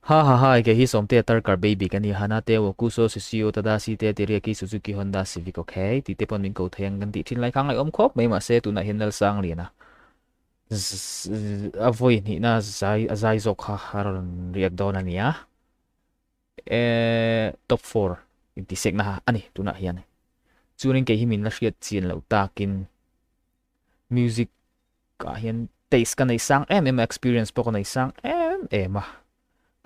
Ha ha ha ke hi Sawmtea Tarkar baby ka ni Hana te Wakuso Sisio Tadashi te Teriaki Suzuki Honda Civic ok tih te pawn min ko thei ang kan tih thin lai kha ngaihawm khawp mai mahse tunah hian Lalsangliana a vawi hnihna zai a zai zawk kha a rawn riak dawn a nia e top 4 intisekna ha a ni tunah hian chuanin kei hi min la hriat chian loh takin music ah hian taste ka nei sang em em a experience pawh ka nei sang em em a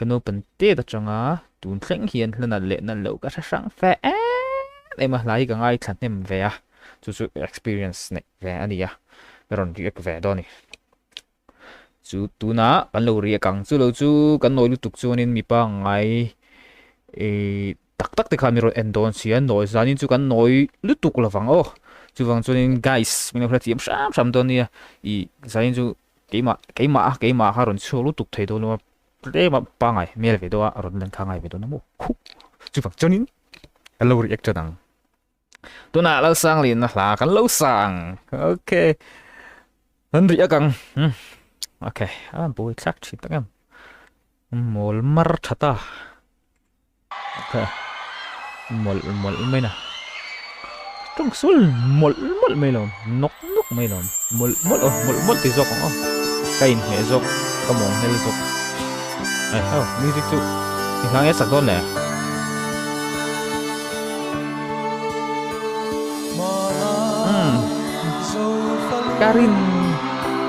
ka naupang tet atanga tun thleng hian hla nalh leh nalh loh ka hre hrang fe em em a hla hi ka ngaithla hnem ve a chu chu experience neih ve a ni a ka rawn react ve dawn a ni chu tunah kan lo react ang chu lo chu kan nawi lutuk chuanin mipa ngai ih Tak tak te khan min rawn en dawn si a, nawi zanin chu kan nawi lutuk lovang aw. Chuvang chuanin guys min lo hrethiam hram hram dawn nia, ih zanin chu keimah keimah a keimah kha rawn chhuak lutuk thei dawn lo a, tlem a pangai hmel ve deuh a rawn lan kha ngai ve dawn a maw khuh. Chuvang chuanin kan lo react tan ang. Tunah Lalsangliana hla kan lo sa ang. Okay. Kan react ang. Okay. A buai thlak thin tak em. Mawl mar tha ta. Okay. Mawlh mawlh mai na. Tawng sul mawlh mawlh mai lo. Nawk nawk mai lo. Mawlh mawlh aw, mawlh mawlh ti zawk ang aw. Ka inhmeh zawk, ka mawng hmel zawk. Ai aw, music chu inhlang nge sak dawn le. Hmm. Ka rin,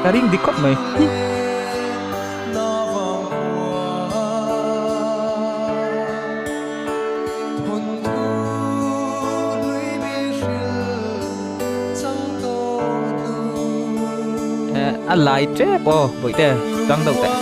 ka ring dik khawp mai. A lai tep aw bawihte tang deuh teh.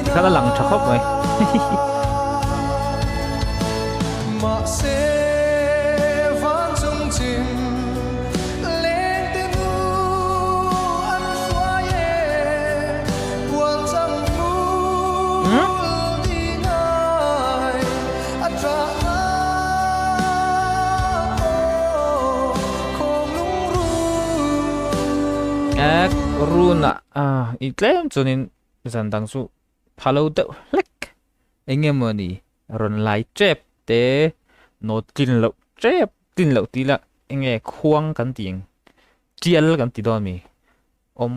Tikhan a lang tha khawp mai. Ek runa i tlem chuanin zan dang chu pha lo deuh hlek eng emaw ni rawn lai tep te nawt tlin loh tep tlin loh tih lah eng nge khuang kan tih ang tial kan ti dawn a mi awm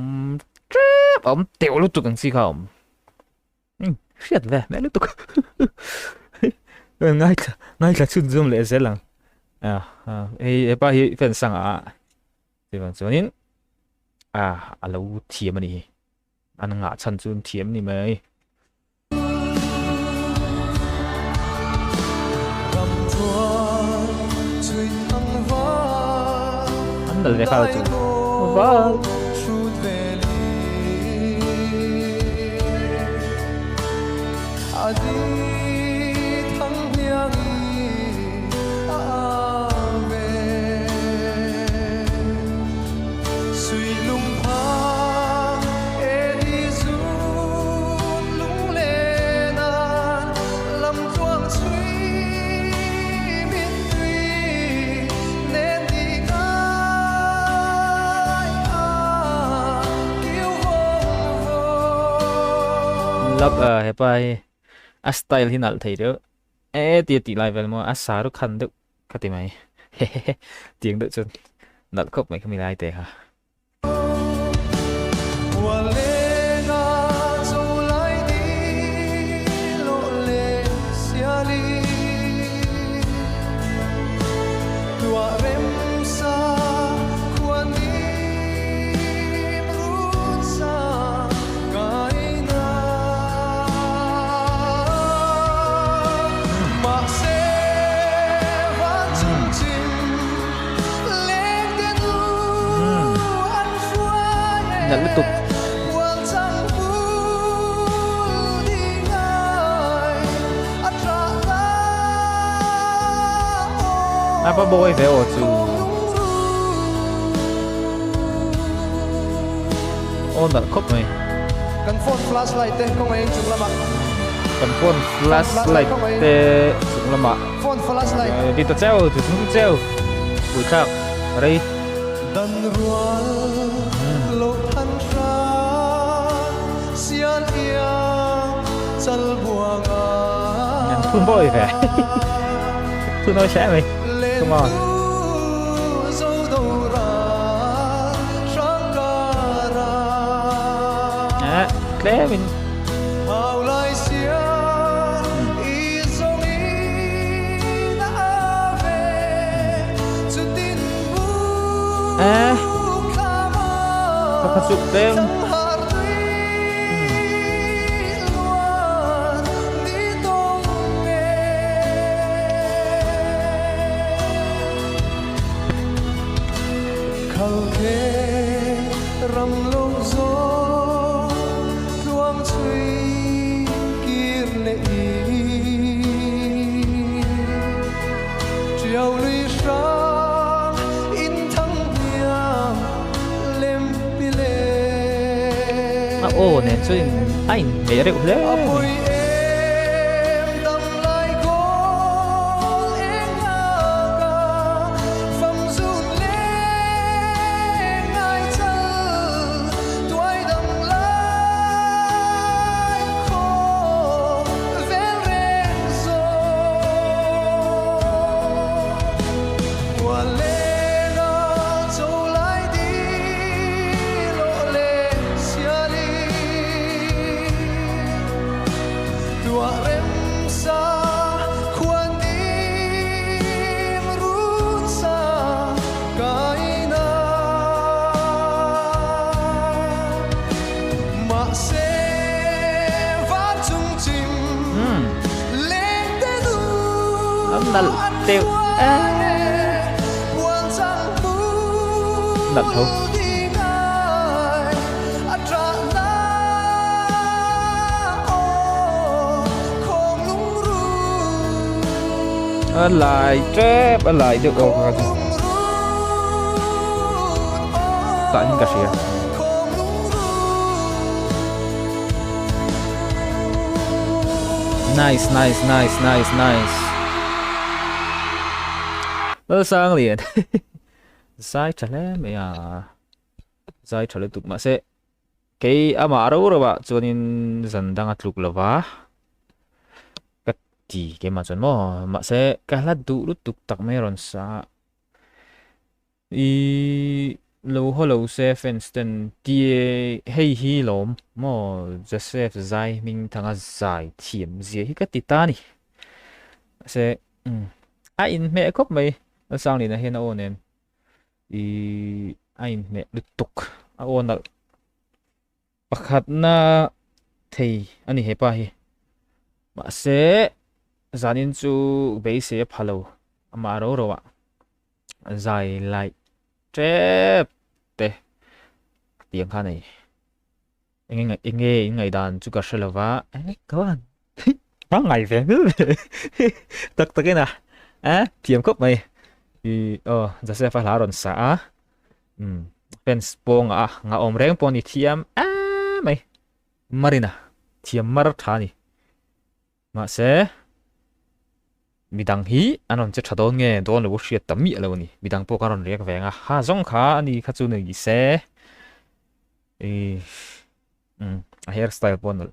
tep a awm teuh lutuk ang chi kha a awm hriat ve hmel lutuk ngaithla ngaithla chhun zawm leh zel ang hei hepa hi fan sangah chuvang chuanin a lo thiam a ni hi. An ngah chhan chu an thiam ni mai. An dal ve kha chu. Val. Love hepa hi a style hi nalh thei deuh e tia tih lai vel maw a saru khan deuh ka ti mai hehehe tiang deuh chuan nalh khawp mai kha mi lai te kha. Nalh lutuk. A va bawi ve aw chu. Aw nalh khawp mai. Kan phone flashlight te kawngaiin chung lamah. Kan phone flashlight te chung lamah. Phone flashlight. Ti ta cheu, ti chung cheu. Puithlak rei. Dan rual lo than hrang sial iang chal buanga. Nan thun bawi ve. Thun oi sẽ mày. Come on. À, tlem in. À, ka chuk tlem. A aw nen chuan a inhmeh reuh hle mai. Nó nalh deuh a nalh tho. A lai tep a lai deuh aw kha chu tah hian ka hria. Nice nice nice nice nice. Lalsanglian zai tha hle mai a zai tha lutuk mahse kei amah ro ro ah chuanin zan dang a tluk lova ka ti keimah chuan maw mahse ka hla duh lutuk tak mai a rawn sa a. I lo haw lo se fans ten tia hei hi lawm maw Joseph zai hming thanga zai thiam zia hi ka ti ta ni. Mahse a inhmeh khawp mai Lalsanglina hian a aw nen i a inhmeh lutuk a aw nalh pakhatna thei a ni hepa hi. Mahse zanin chu beisei a pha lo amah ro ro ah. Zai laih tep te tiang kha nei enge enge in ngaihdan chu ka hre lo va e ka van ka ngai ve hmel ve tak tak in a e thiam khawp mai i aw Joseph a hla rawn sa a um fans pawng a nga awm reng pawh ni thiam em mai Marina thiam mar tha ni. Mahse, midang hi an rawn che tha dawn nge dawn lo hriat ta miah lo a ni. Midang pawh ka rawn riak ve ang a, ha zawng kha a ni kha chu ni se. I um a hair style pawh nalh.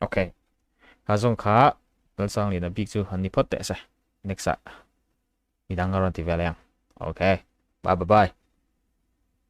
Ok. Ha zawng kha Lalsangliana bik chu han ni phawt teh se. Next ah midang a rawn ti ve leh ang. Ok. Bye bye bye.